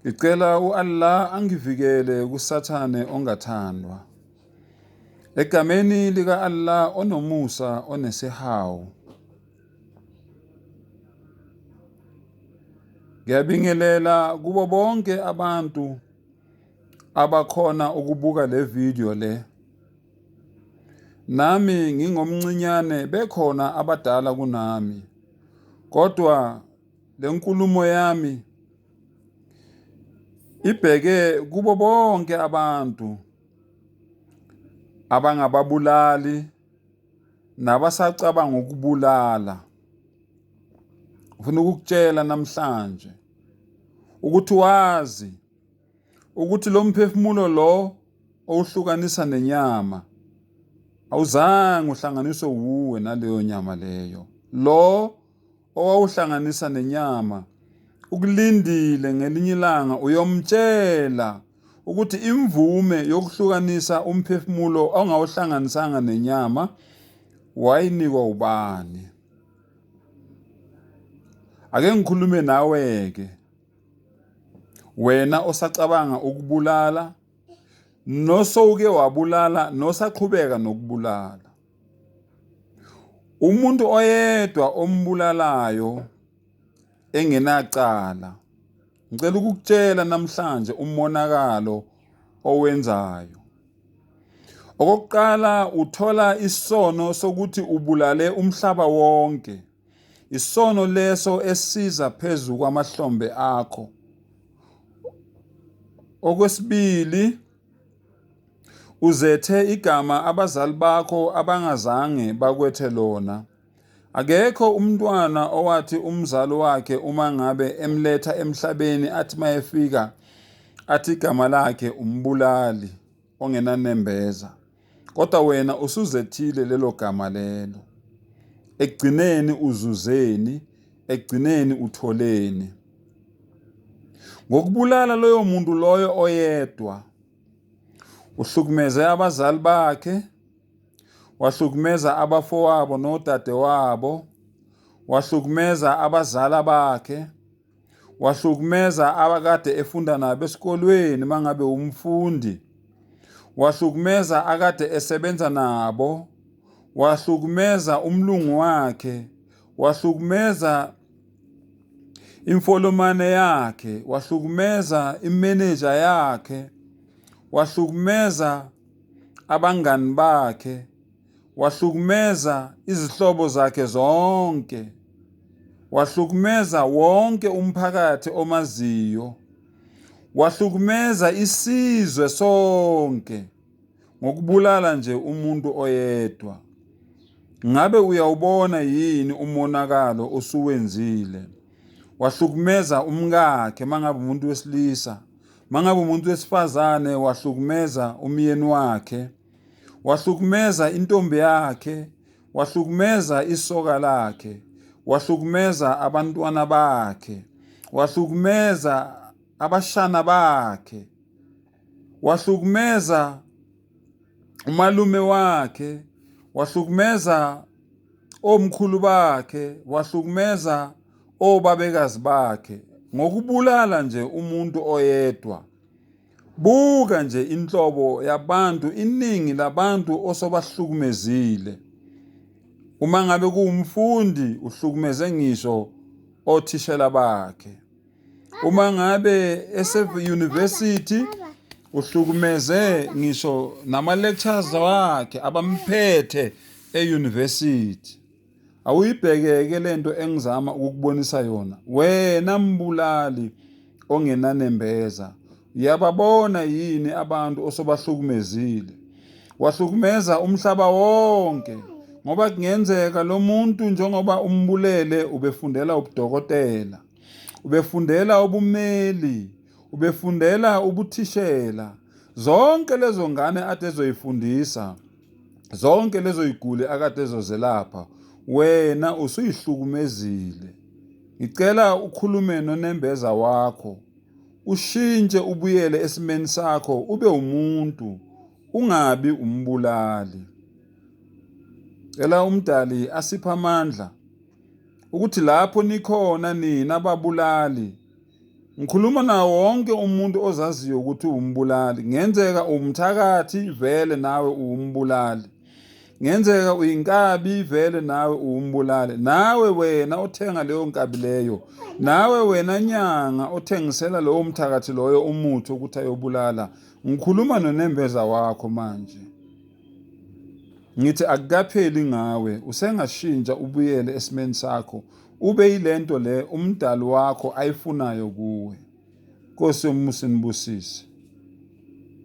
Ngicela u-Allah angivikele kuSathane ongathandwa. Egameni lika-Allah onomusa onesihawu. Ngiyabingelela kubo bonke abantu abakhona ukubuka le video le. Nami ngingomncinyane bekhona abadala kunami. Kodwa le nkulumo yami ibheke kubo bonke abantu abangababulali nabasacabanga ukubulala. Ngifuna ukukutshela namhlanje ukuthi wazi ukuthi lo mphefumulo lo owuhlukanisa nenyama awuzange uhlanganiswe wuwe naleyo nyama leyo. Lo owawuhlanganisa nenyama ukulindile ngelinye ilanga uyomtshela ukuthi imvume yokuhlukanisa umphefumulo ongawuhlanganisanga nenyama wayinikwa ubani. Ake ngikhulume nawe-ke wena osacabanga ukubulala nosowuke wabulala nosaqhubeka nokubulala. Umuntu oyedwa ombulalayo engenacala, ngicela ukukutshela namhlanje umonakalo owenzayo. Okokuqala uthola isono sokuthi ubulale umhlaba wonke. Isono leso esiza phezu kwamahlombe akho. Okwesibili, uzethe igama abazali bakho abangazange bakwethe lona. Akekho umntwana owathi umzali wakhe uma ngabe emletha emhlabeni athi mayefika athi igama lakhe umbulali ongenanembeza. Kodwa wena usuzethile lelo gama lelo. Ekugcineni uzuzeni? Ekugcineni utholeni? Ngokubulala loyo muntu loyo oyedwa uhlukumeze abazali bakhe, wahlukumeza abafowabo nodadewabo, wahlukumeza abazala bakhe, wahlukumeza abakade efunda nabo esikolweni mangabe umfundi, wahlukumeza akade esebenza nabo, wahlukumeza umlungu wakhe, wahlukumeza imfolomane yakhe, wahlukumeza imeneja yakhe, wahlukumeza abangani bakhe, wahlukumeza izihlobo zakhe zonke, wahlukumeza wonke umphakathi omaziyo, wahlukumeza isizwe sonke ngokubulala nje umuntu oyedwa. Ngabe uyawubona yini umonakalo osuwenzile? Wahlukumeza umkakhe mangabe umuntu wesilisa, mangabe umuntu wesifazane wahlukumeza umyeni wakhe, wahlukumeza intombi yakhe, wahlukumeza isoka lakhe, wahlukumeza abantwana bakhe, wahlukumeza abashana bakhe, wahlukumeza umalume wakhe, wahlukumeza omkhulu bakhe, wahlukumeza obabekazi bakhe ngokubulala nje umuntu oyedwa. Buka nje inhlobo yabantu, iningi labantu osobahlukumezile. Uma ngabe kuwumfundi uhlukumeze ngisho othishela bakhe. Uma ngabe ese-university uhlukumeze ngisho nama-lectures wakhe abamphethe e-university. Awuyibhekeke lento engizama ukukubonisa yona. Wena mbulali ongenanembeza, uyababona yini abantu osobahlukumezile? Wahlukumeza umhlaba wonke ngoba kungenzeka lo muntu njengoba umbulele ubefundela ubudokotela, ubefundela ubumeli, ubefundela ubuthishela. Zonke lezo ngane ade ezoyifundisa zonke lezo yiguli akade ezozelapha wena usuyihlukumezile. Ngicela ukhulume nonembeza wakho, ushintshe ubuyele esimeni sakho, ube umuntu, ungabi umbulali. Cela uMdali asiphe amandla ukuthi lapho nikhona nina babulali. Ngikhuluma nawo wonke umuntu ozaziyo ukuthi uwumbulali. Ngenzeka uwumthakathi vele nawe uwumbulali. Ngenzeka uyinkabi vele nawe uwumbulali. Nawe wena othenga leyo nkabi leyo. Nawe wena nyanga othengisela lowo mthakathi loyo umuthi ukuthi ayobulala. Ngikhuluma nonembeza wakho manje. Ngithi akukapheli ngawe, usengashintsha ubuyele esimeni sakho, ube yilento le umdali wakho ayifunayo kuwe. Nkosi yomusa inibusise.